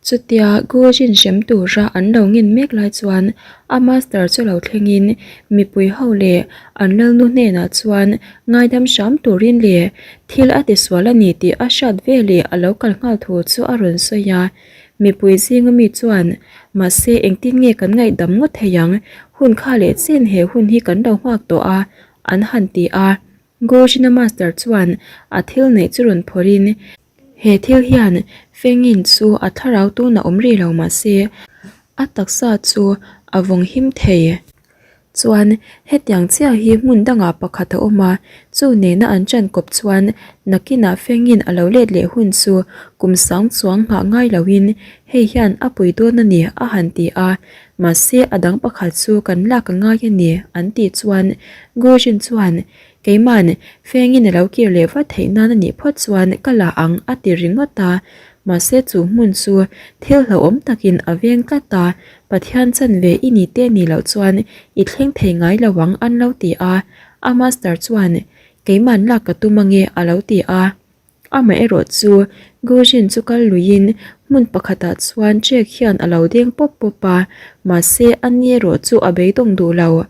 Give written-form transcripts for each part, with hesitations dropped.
Chutia Gujin hrem tura an lo ngin mek lai chuan a master chu lo thlengin mipui ho leh an lalnu hnenah chuan ngaidam hram turin leh thil a tisual a ni tih a hriat veleh a lo kal nghal thu chu a rawn sawi a. Mipui zinga mi chuan, Mahse engtin nge kan ngaihdam ngawt thei ang? Hun kha leh chen he hun hi kan lo nghak tawh a, an han ti a. Gojina master chuan a thil neih chu rawn phawrhin, He thil hian Fengin chu a thlarau tuna awm rih lo mah se, a taksa chu a vawng him thei. Chuan hetiang chiah hi hmun dangah pakhat a awm a, chu nena an ṭan kawp chuan nakinah Fengin a lo let leh hun chu kum sang chuang nghah ngai loin hei hian a pui dawn a ni a han ti a, mahse a dang pakhat chu kan lak a ngai a ni an tih chuan Gujin chuan Keiman, Fengin a lo kir leh vat theih nan a nih phawt chuan ka la ang a ti ringawt a. Mahse chu hmun chu thil hlauhawm takin a veng tlat a, Pathian chanve i ni te nih loh chuan i thleng thei ngai lo ang an lo ti a. A master chuan, Keiman lak ka tum ange a lo ti a. Amaherawh chu Gujin chu kal luiin hmun pakhatah chuan ṭek hian a lo deng pawp pawp a, mahse a ni erawh chu a beidawng duh lo.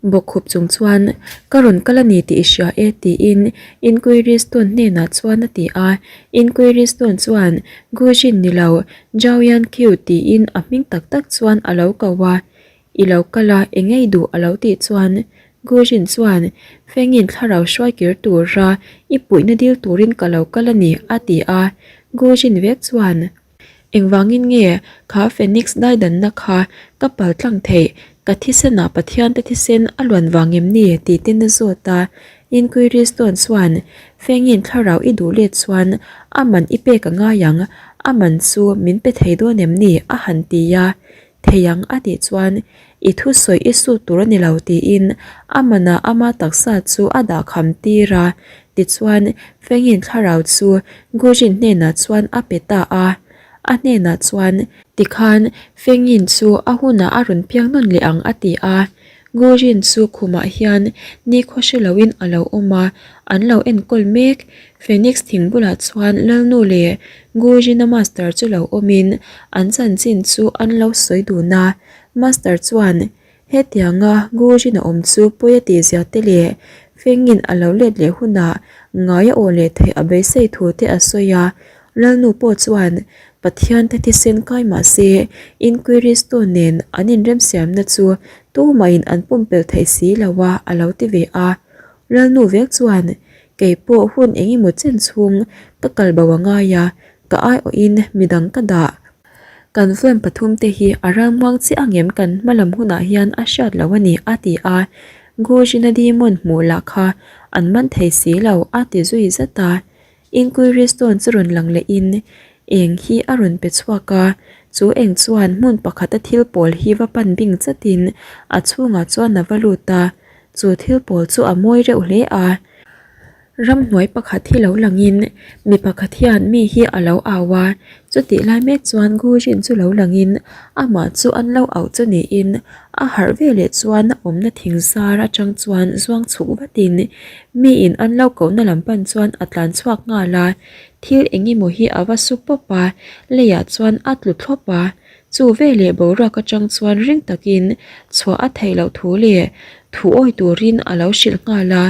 Bawkkhup chung chuan, Ka rawn kal a ni tih i hria e tiin Inquiry Stone hnenah chuan a ti a. Inquiry Stone chuan, Gujin ni lo, Zhaoyan Qiu tiin a hming tak tak chuan a lo ko a. I lo kal a, eng ei duh a lo tih chuan Gujin chuan Fengin thlarau hruai kir tura i puihna dil turin ka lo kal a ni a ti a. Gujin vek chuan Engvangin nge kha Phoenix daidanna kha ka pal tlang theih, ka thisenah Pathiante thisen a luan vang em ni tih ten a zawt a. Inquiry Stone chuan Fengin thlarau i duh let chuan a man i pek a ngai ang, a man chu min pe thei dawn em ni a han ti a. Thei ang a tih chuan i thusawi i sut tur a ni lo tiin a manah ama taksa chu a dah kham tir a, tichuan Fengin thlarau chu Gujin hnenah chuan a pe ta a, a hnenah chuan tikhan Fengin chu a hunah a rawn piang nawn leh ang a ti a, Gujin chu khumah hian nikhua hre loin a lo awm a, an lo enkawl mek. Phoenix thing bulah chuan Lalnu leh Gujina master chu lo awmin an chanchin chu an lo sawi dun a. Master chuan hetianga Gujina awm chu pawi a tihzia te leh Fengin a lo let leh hunah ngai a aw leh theih a beisei thu te a sawi a. Lalnu pawh chuan Pathian te thisen kai mah se Inquiry Stone nen an inremsiamna chu tumahin an pumpelh theih si lo a a lo ti ve a. Lalnu vek chuan kei pawh hun eng emaw chen chhung ka kal bo a ngai a, ka aiawhin midang ka dah. Kan film pathum te hi a rammuang chiah angem kan hmalam hunah hian a hriat loh a ni a ti a, Gujina Demon hmuh lah kha an man thei si lo a ti zui zat a. Inquiry stone chu rawn lang lehin eng hi a rawn pe chhuak a, chu eng chuan hmun pakhata thil pawl hi va pan bing chatin a chhungah chuan a va lut a, chu thil pawl chu a mawi reuh hle a. Ramhnuai pakhat hi lo langin mi pakhat hian mi hi a lo au a, chutih lai mek chuan Gujin chu lo langin amah chu an lo auh chu niin a harh veleh chuan a awmna thing zar atang chuan zuang chhuk vatin Miin an lo kohna lam pan chuan a tlan chhuak nghal a, thil eng emaw hi a va su pawp a, leiah chuan a tlu thlawp a. Chu veleh boruak atang chuan ring takin chhuah a theih loh thu leh thu awi turin a lo hrilh nghal a.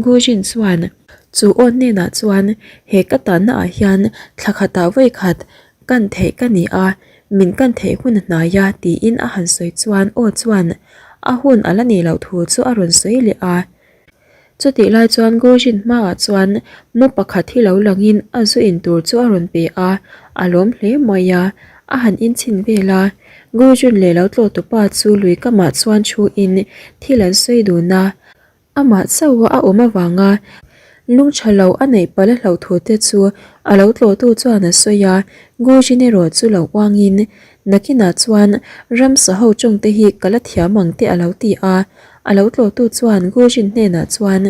Gujin chuan chu aw hnenah chuan he ka tanna ah hian thla khatah vawi khat kan theih ka ni a, min kan theih hun a hnai a tiin a han sawi chuan aw chuan a hun a la nih loh thu chu a rawn sawi leh a. Chutih lai chuan Gojin hmaah chuan mu pakhat hi lo langin a zu in tur chu a rawn pe a, a lawm hle mai a, a han inchhin vel a. Gojun leh lo tlawh tupa chu lui kamah chuan thuin thil an sawi dun a, amah chauha a awm avanga lung tha lo a neih palh a hlauh thu te chu a lo tlawhtu chuan a sawi a, Gojin erawh chu lo uangin nakinah chuan ramsa ho tawngte hi ka la thiam ang te a lo ti a. A lo tlawhtu chuan Gujin hnenah chuan,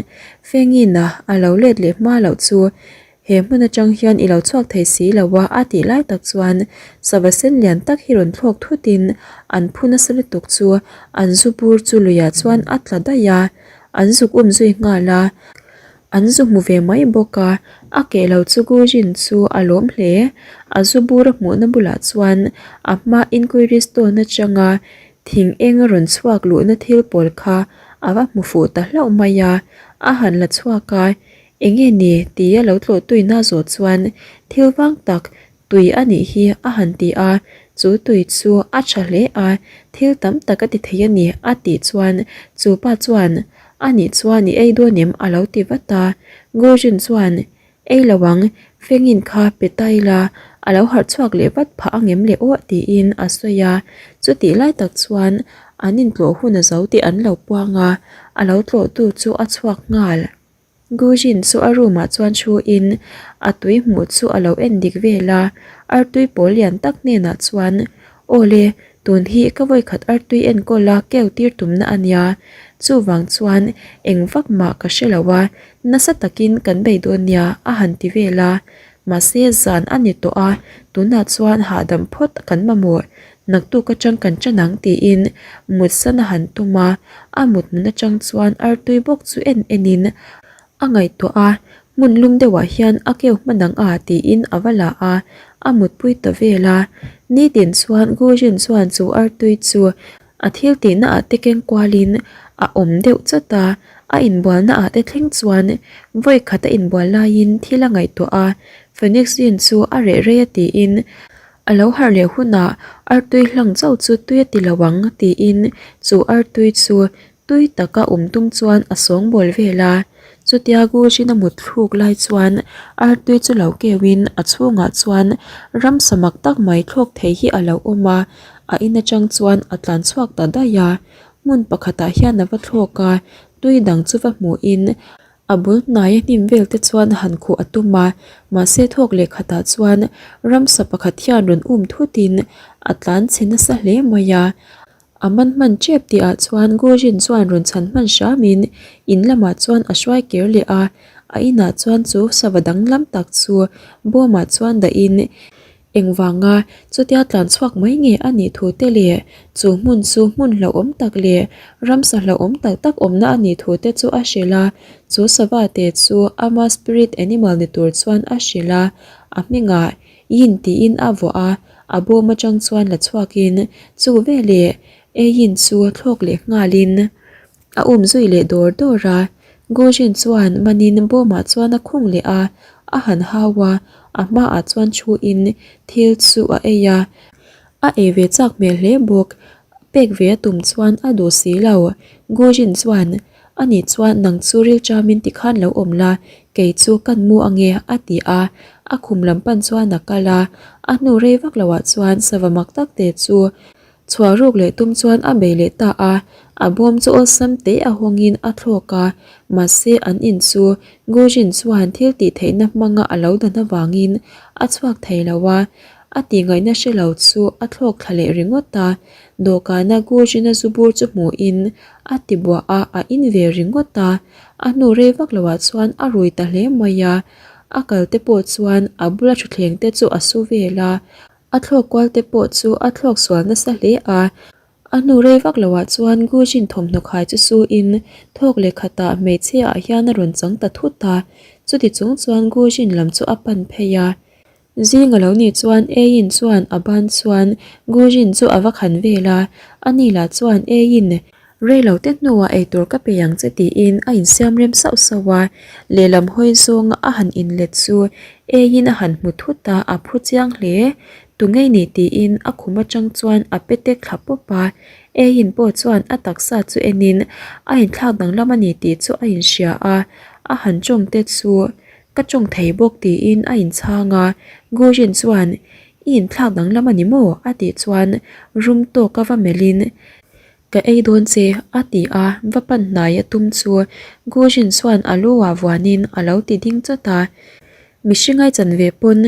Fengina a lo let leh hma loh chu he hmun atang hian i lo chhuak thei si lo a a tih lai tak chuan sava sen lian tak hi rawn thlawk thutin an phu nasa lutuk chu an zu bur chu luiah chuan a tla daih a, an zuk um zui nghal a, an zu hmu ve mai bawk a. A keh lo chu Gujin chu a lawm hle. A zu bur a hmuhna bulah chuan a hma inquiry stone atanga thing eng a rawn chhuak luhna thil pawl kha a va hmu fuh ta hlauh mai a, a han la chhuak a, Enge ni? tia lo tlawh tuina zawh chuan thil vang tak tui a nih hi a han ti a, chu tui chu a tha hle a, thil tam tak a ti thei a ni a tih chuan chu pa chuan a nih chuan i ei dawn em a lo ti vat a, Gurjin chuan ei lo ang, fengin kha pe ta ila a lo harh chhuak leh vat phah angem le aw tiin a sawi a, chutih lai tak chuan an intlawh hun a zo tih an lo puang a, a lo tlawhtu chu a chhuak nghal. Gujin chu a room ah chuan thu in a tui hmuh chu a lo en dik vel a, artui pawl lian tak hnenah chuan, Awle, tun hi ka vawikhat artui enkawl a keu tir tumna a nia, chuvang chuan eng vak mah ka hre lo a, nasa takin kan bei dawn nia a han ti vel a, mahse zan a ni tawh a, tunah chuan hahdam phawt kan mamawh, Naktuk atang kan ṭan ang tiin mut san a han tum a, a mut hmun atang chuan artui bawk chu en enin a ngaihtuah a, hmun lum deuhah hian a keu hman ang a tiin a va la a, a mutpui ta vel a. Nitin chuan Gujin chuan chu artui chu a thil tihna ah te keng kualin a awm deuh chawt a, a inbualna ah te thleng chuan vawi khat a inbual laiin thil a ngaihtuah a, Phoenix Jin chu a reh rei a tiin A lo harh leh hunah artui hlang chauh chu tui a ti lo ang tiin chu artui chu tui taka awm tum chuan a sawngbawl vel a. Chutia Gujin a mut thluk lai chuan artui chu lo keuhin a chhungah chuan ramsa mak tak mai thlawk thei hi a lo awm a, a in atang chuan a tlan chhuak ta daih a. Hmun pakhatah hian a va thlawk a, tui dang chu va hmuhin A bul hnaia hnim vel te chuan han khuh a tum a, mahse thawk leh khatah chuan ramsa pakhat hian rawn um thutin a tlan chhe nasa hle mai a. A man hman tep tihah chuan Gujin chuan rawn chhan hman hramin in lamah chuan a hruai kir leh a, a inah chuan chu sava danglam tak chu bawmah chuan dahin Engvanga chutia tlan chhuak mai nge a nih thu te leh chu hmun chu hmun hlauhawm tak leh ramsa hlauhawm tak tak awmna a nih thu te chu a hrilh a, chu sava te chu ama spirit animal ni tur chuan a hrilh a, a hmingah Yin tiin a vuah a, a bawm atang chuan la chhuakin chu veleh Yin chu thlawk leh nghalin. A um zui leh dawr dawr a, Gujin chuan manin bawmah chuan a khung leh a, a han hau a, a hmaah chuan thuin thil chu a ei a, a ei ve chak hmel hle bawk, pek ve a tum chuan a duh si lo, Gujin chuan Ani chuan nang chu rilṭamin tikhan lo awm la, kei chu kan mu ange a ti a, a khum lam pan chuan a kal a, a hnu rei vak loah chuan sava mak tak te chu Chhuah ruk leh tum chuan a bei leh ta a, a bawm chu awlsam te a hawngin a thlawk a, mahse an in chu Gujin chuan thil tih theihna hmanga a lo dan avangin a chhuak thei lo a, a tihngaihna hre lo chu a thlawk thla leh ringawt a, dawhkana Gujin-a zu bur chu hmuhin a ti buah a, a in ve ringawt a, a hnu rei vak loah chuan a rui ta hle mai a, a kal te pawh chuan a bula thutthleng te chu a su vel a. A thlawk kual te pawh chu a thlawk sual nasa hle a, a hnu rei vak loah chuan Gujin thawmhnaw khai chu su in thawk leh khatah hmeichhia ah hian a rawn chang ta thut a, chuti chung chuan Gujin lam chu a pan phei a. Zing a lo nih chuan Ayin chuan a ban chuan Gujin chu a va khan vel a, ani lah chuan Ayin Reilo te hnuah eitur ka pe ang che tiin a insiam rem sauh sauh a, lehlam hawi zawnga a han inlet chu eiin a han hmu thut a, a phu chiang hle. Tu ngei ni tiin a khum atang chuan a pe tek thla pawp a, eiin pawh chuan a taksa chu enin a inthlak danglam a ni tih chu a inhria a, a han tawng te chu ka tawng thei bawk tiin a inchhang a, Gujin chuan i inthlak danglam a ni maw? a tih chuan rum tawka va melhin Ka ei dawn che, a ti a, va pan hnai a tum chu Gujin chuan a lu ah vuanin a lo ti ding chawt a, mihring ai chan ve pawn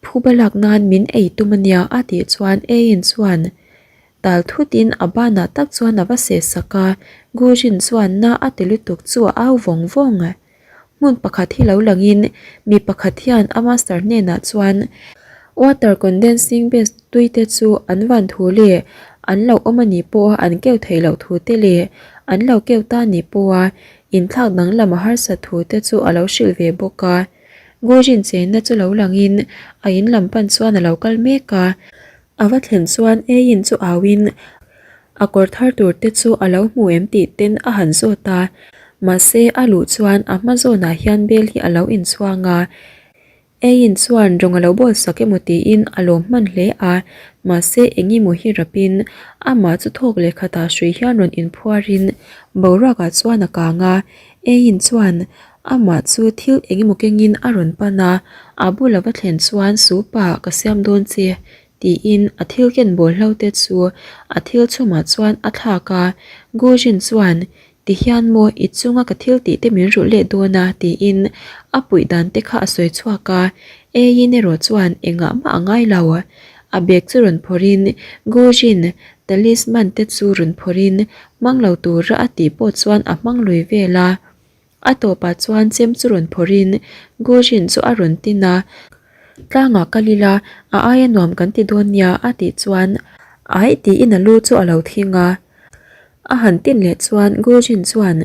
phuba lak nan min ei tum a nia a tih chuan Ain chuan tal thutin a banah tak chuan a va seh sak a, Gujin chuan na a ti lutuk chu a au vawng vawng. Hmun pakhat hi lo langin mi pakhat hian a master hnenah chuan water condensing base tui te chu an van thu leh an lo awm a nih pawha an keu theih loh thu te leh an lo keu ta nih pawha inthlak danglam a harsat thu te chu a lo hrilh ve bawk a. Gojin chenna chu lo langin a in lam pan chuan a lo kal mek a. A va thlen chuan Eiin chu auin a kawr thar tur te chu a lo hmu em tih ten a han zawt a. Mahse a luh chuan a hma zawnah hian bel hi a lo inchhuang a. Eiin chuan rawng a lo bawl sak emaw tiin a lawm hman hle a, mahse engemaw hi rapin amah chu thawk leh khatah hrui hian rawn inphuarin boruakah chuan a kang a. Eiin chuan amah chu thil engemaw kengin a rawn pan a, a bula va thlen chuan Supa ka siam dawn che tiin a thil ken bawl hlo te chu a thil chhumah chuan a thlak a. Gujin chuan Ti hian maw i chunga ka thil tih te min rulh leh dawn a tiin a puih dan te kha a sawi chhuak a, Eiin erawh chuan engah mah a ngai lo. A bag chu rawn phawrhin Gujin talisman te chu rawn phawrhin hmang lo tura a tih pawh chuan a hmang lui vel a. A tawpah chuan chem chu rawn phawrhin Gujin chu a rawn tin a, Tlangah kal ila a aia nuam kan ti dawn nia a tih chuan Aih tiin a lu chu a lo thing a. A han tin leh chuan Gujin chuan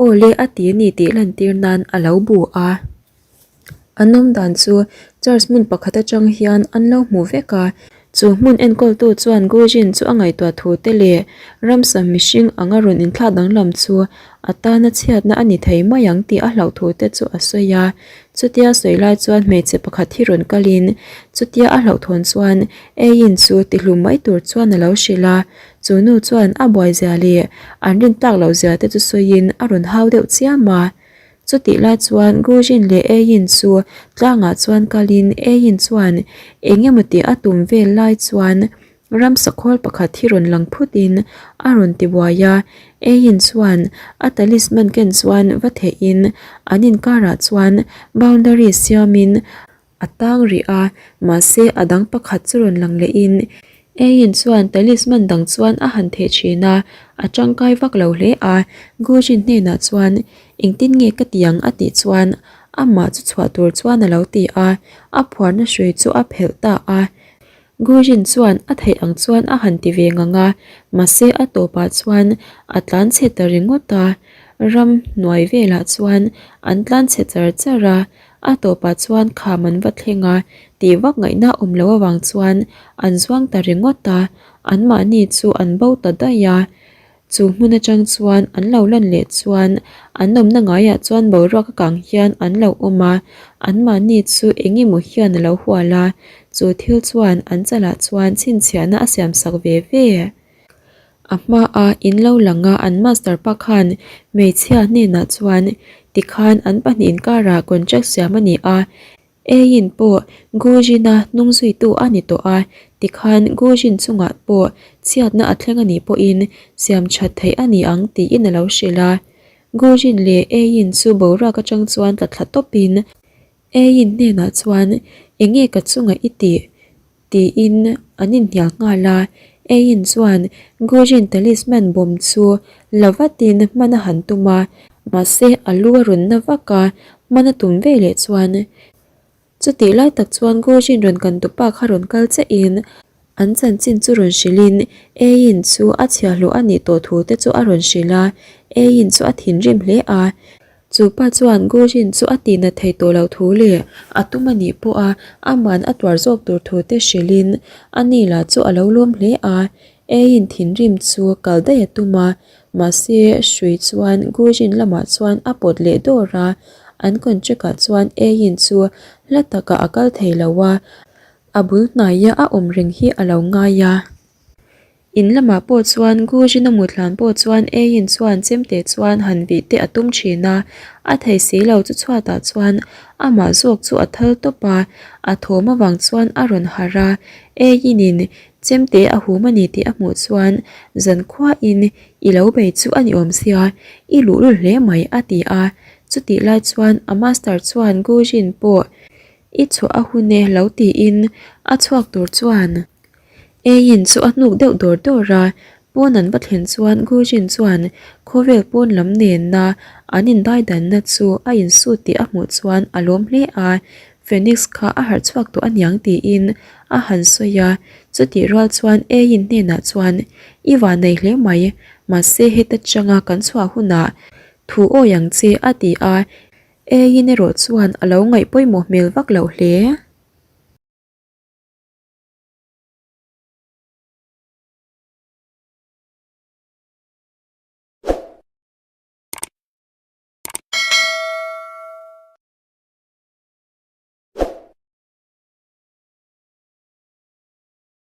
aw le a ti a ni tih lantir nan a lo bu a. An awm dan chu church hmun pakhat atang hian an lo hmu vek a. Chu hmun enkawltu chuan Gujin chu a ngaihtuah thu te leh ramsa mihring anga rawn inthlak danglam chu a tana chhiatna a ni thei mai ang tih a hlauh thu te chu a sawi a. Chutia sawi lai chuan hmeichhe pakhat hi rawn kalin chutia a hlauhthawn chuan Eiin chu tihlum mai tur chuan a lo hrilh a. Chu nu chuan a buai zia leh an rin tlak loh zia te chu sawiin a rawn hau deuh chiam a. Chutih lai chuan Gujin leh Eiin chu tlangah chuan kalin Eiin chuan eng emaw tih a tum vel lai chuan ramsa khawl pakhat hi rawn lang phutin a rawn ti buai a. Eiin chuan a talisman ken chuan va thehin an inkarah chuan boundary siamin A tang rih a, mahse a dang pakhat chu rawn lang lehin Eiin chuan talisman dang chuan a han theh thin a, a tangkai vak lo hle a. Gujin hnenah chuan engtin nge ka ti ang a tih chuan amah chu chhuah tur chuan a lo ti a, a phuarna hrui chu a phelh ta a. Gujin chuan a theih ang chuan a han ti ve ngang a, mahse a tawpah chuan a tlan chhe ta ringawt a, ram hnuai velah chuan an tlan chhe char char a, a tawpah chuan kham an va thleng a, tih vak ngaihna awm loh avang chuan an zuang ta ringawt a, anmahni chu an bo ta daih a. Chu hmun atang chuan an lo lan leh chuan an awmna ngaiah chuan boruak a kang hian an lo awm a, anmahni chu eng emaw hian a lo hual a, chu thil chuan an chalah chuan chhinchhiahna a siamsak ve ve. A hmaa in lo lang a an master pa khan hmeichhia hnenah chuan tikhan an pahnih inkarah contract siam a ni a, Eiin pawh Gujin-a hnung zuitu a ni tawh a, tikhan Gujin chungah pawh chhiatna a thleng a nih pawhin siam that theih a ni ang tiin a lo hrilh a. Gujin leh Eiin chu boruak atang chuan tla thla tawpin Eiin hnenah chuan, Enge ka chungah i tih? Tiin an inhnial nghal a, Eiin chuan Gujin talisman bawm chu la vatin hman a han tum a, mahse a lu a rawn na vak a, hman a tum ve leh chuan chutih lai tak chuan Gujin rawn kan tupa kha rawn kal chiahin an chanchin chu rawn hrilhin Eiin chu a chhiahhlawh a nih tawh thu te chu a rawn hrilh a, Eiin chu a thinrim hle a. Chu pa chuan Gujin chu a tihna thei tawh loh thu leh a tum a nih pawh a aman a tuar zawk tur thu te hrilhin a ni lah chu a lo lawm hle a. Eiin thinrim chu kal daih a tum a, mahse hrui chuan Gujin lamah chuan a pawt leh dawr a, an contract ah chuan Eiin chu hla takah a kal thei lo a, a bul hnaia a awm reng hi a lo ngai a. In lamah pawh chuan Gujin a mut hlan pawh chuan Eiin chuan chemte chuan han vih te a tum thin a, a thei si lo chu chhuatah chuan amah zawk chu a thal tawp a, a thawm avang chuan a rawn harh a, Eiin in chemte a hum a ni tih a hmuh chuan zankhuain i lo bei chu a ni awm sia, i luhlul hle mai a ti a, chutih lai chuan a master chuan Gujin pawh i chhuah a hun e lo tiin a chhuak tur chuan. Eiin chu a hnuk deuh dawr dawr a, pawn an va thlen chuan Gujin chuan khawvel pawn lam nena an indaidanna chu a insut tih a hmuh chuan a lawm hle a, Phoenix kha a harh chhuak tawh aniang tiin a han sawi a, chutih rual chuan Eiin hnenah chuan I vanei hle mai, mahse heta changa kan chhuah hunah thu awi ang che a ti a. Eiin erawh chuan a lo ngaih pawimawh hmel vak loh hle.